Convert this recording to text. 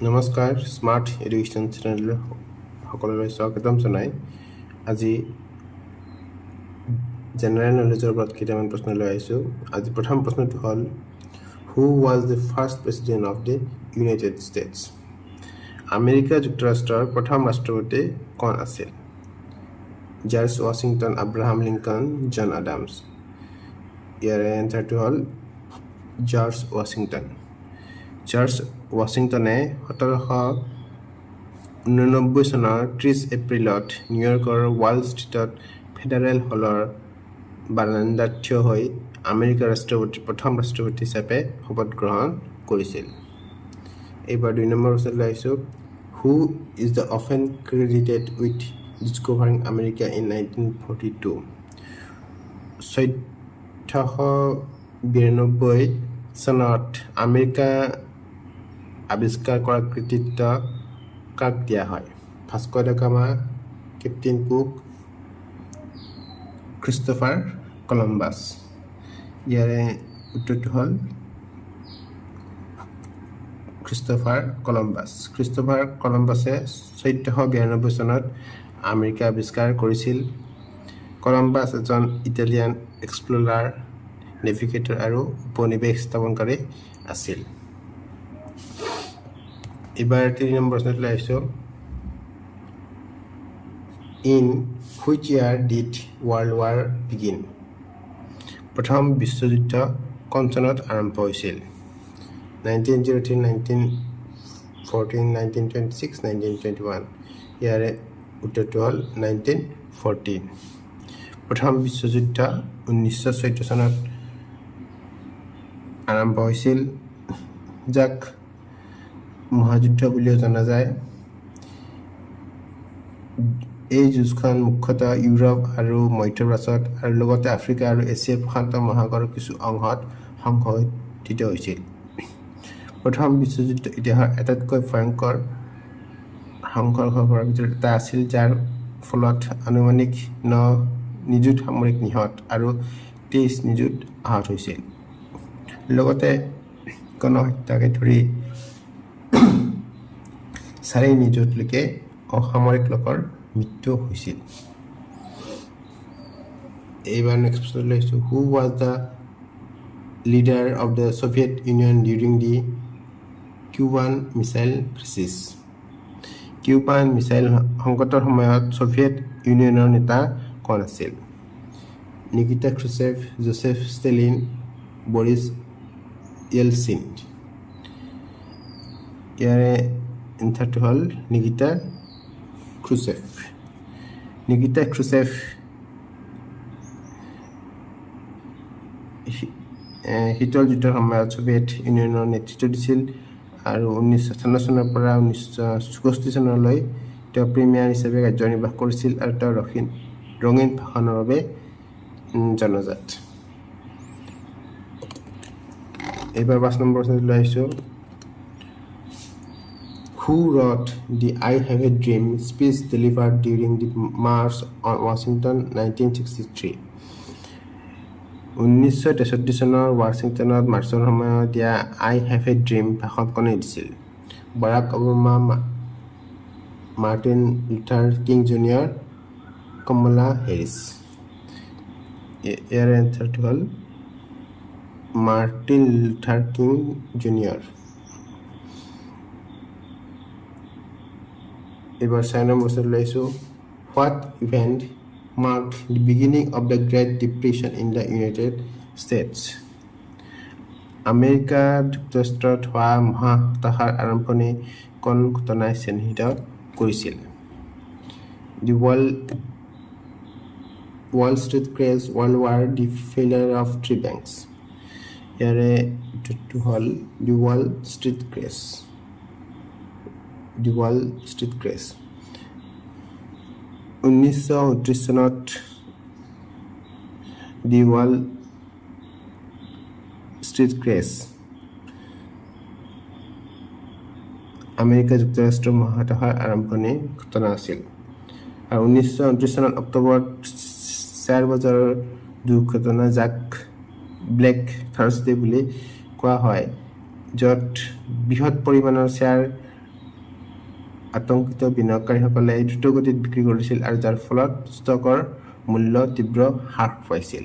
নমস্কাৰ, smart education চেনেললৈ সকলোলৈ স্বাগতম জনাই আজি জেনেৰেল নলেজৰ ওপৰত কেইটামান প্ৰশ্ন লৈ আহিছোঁ। আজি প্ৰথম প্ৰশ্নটো হ'ল, who was the first President of the United States? America যুক্তৰাষ্ট্ৰৰ প্ৰথম ৰাষ্ট্ৰপতি কোন আছিল? George Washington, Abraham Lincoln, John Adams. ইয়াৰে এনচাৰটো হ'ল জৰ্জ ৱাশ্বিংটন। জৰ্জ ৱাশ্বিংটনে 1789 চনৰ 30 এপ্ৰিলত নিউয়ৰ্কৰ ৱাল ষ্ট্ৰীটত ফেডাৰেল হলৰ বাৰান্দাত থিয় হৈ আমেৰিকাৰ প্ৰথম ৰাষ্ট্ৰপতি হিচাপে শপত গ্ৰহণ কৰিছিল। এইবাৰ দুই নম্বৰ প্ৰশ্নলৈ আহিছোঁ। Who is the often credited with discovering America in 1942? 1492 চনত আমেৰিকা আৱিষ্কাৰ কৰাৰ কৃতিত্ব কাক দিয়া হয়? Vasco da Gama, captain cook, Christopher Columbus. ইয়াৰে উত্তৰটো হ'ল খ্ৰীষ্টফাৰ কলম্বাছ। খ্ৰীষ্টফাৰ কলম্বাছে 1492 চনত আমেৰিকা আৱিষ্কাৰ কৰিছিল। কলম্বাছ এজন ইটালিয়ান এক্সপ্ল'ৰাৰ, নেভিগেটৰ আৰু উপনিৱেশ স্থাপনকাৰী আছিল। এইবাৰ তিনি নম্বৰ প্ৰশ্নটোলৈ আহিছোঁ। In which year did World War begin? প্ৰথম বিশ্বযুদ্ধ কোন চনত আৰম্ভ হৈছিল? 1903, 1914, 1926, 1921। ইয়াৰে উত্তৰটো হ'ল 1914। প্ৰথম বিশ্বযুদ্ধ 1914 চনত আৰম্ভ হৈছিল, যাক মহাযুদ্ধ বুলিও জনা যায়। এই যুঁজখন মুখ্যতঃ ইউৰোপ আৰু মধ্যপ্ৰাচ্যত আৰু লগতে আফ্ৰিকা আৰু এছিয়া প্ৰশান্ত মহাসাগৰৰ কিছু অংশত সংঘটিত হৈছিল। প্ৰথম বিশ্বযুদ্ধ ইতিহাসৰ আটাইতকৈ ভয়ংকৰ সংঘৰ্ষবোৰৰ ভিতৰত এটা আছিল, যাৰ ফলত আনুমানিক 9 নিযুত সামৰিক নিহত আৰু 23 নিযুত আহত হৈছিল। লগতে গণহত্যাকে ধৰি 4 নিযুতলৈকে অসামৰিক লোকৰ মৃত্যু হৈছিল। এইবাৰ নেক্সট প্ৰশ্নলৈ আহিছোঁ। Who was the leader of the Soviet Union during the Cuban Missile Crisis? Cuban missile সংকটৰ সময়ত ছোভিয়েট ইউনিয়নৰ নেতা কোন আছিল? Nikita Khrushchev, Joseph Stalin, Boris Yeltsin. ইয়াৰে এনচাৰটো হ'ল নিকিতা ক্ৰুচেভ। নিকিতা ক্ৰুচেভ শীতল যুদ্ধৰ সময়ত ছোভিয়েট ইউনিয়নৰ নেতৃত্ব দিছিল আৰু 1958 চনৰ পৰা 1964 চনলৈ তেওঁ প্ৰিমিয়াৰ হিচাপে কাৰ্যনিৰ্বাহ কৰিছিল আৰু তেওঁ ৰঙীন ভাষণৰ বাবে জনাজাত। এইবাৰ পাঁচ নম্বৰ প্ৰশ্নটোলৈ আহিছোঁ। Who wrote the "I Have a Dream" speech delivered during the March on Washington, 1963? 1963 চনৰ ৱাশ্বিংটনত মাৰ্চৰ সময়ত দিয়া "I have a dream" ভাষণ কোনে দিছিল? Barack Obama, Martin Luther king junior, কমলা হেৰিছ। ইয়াৰ এনচাৰটো হ'ল মাৰ্টিন লুথাৰ কিং জুনিয়ৰ। এইবাৰ চাৰি নম্বৰ প্ৰশ্নটো আহিছোঁ। What event marked the beginning of the Great Depression in the United States? America যুক্তৰাষ্ট্ৰত হোৱা মহা হতাশাৰ আৰম্ভণি কোন ঘটনাই চিহ্নিত কৰিছিল? The Wall Street crash, World War, the failure of three banks. ইয়াৰে উত্তৰটো হ'ল the Wall Street crash. The Wall Street crash. 1929 চনত দি ৱাল ষ্ট্ৰীট ক্ৰেছ আমেৰিকা যুক্তৰাষ্ট্ৰৰ মহাহতাশাৰ আৰম্ভণি ঘটনা আছিল আৰু 1929 চনত অক্টোবৰত শ্বেয়াৰ বজাৰৰ দুৰ্ঘটনা, যাক ব্লেক থাৰ্ছডে বুলি কোৱা হয়, য'ত বৃহৎ পৰিমাণৰ শ্বেয়াৰ আতংকিত বিনিয়োগকাৰীসকলে দ্ৰুতগতিত বিক্ৰী কৰিছিল আৰু যাৰ ফলত ষ্টকৰ মূল্য তীব্ৰ হ্ৰাস পাইছিল।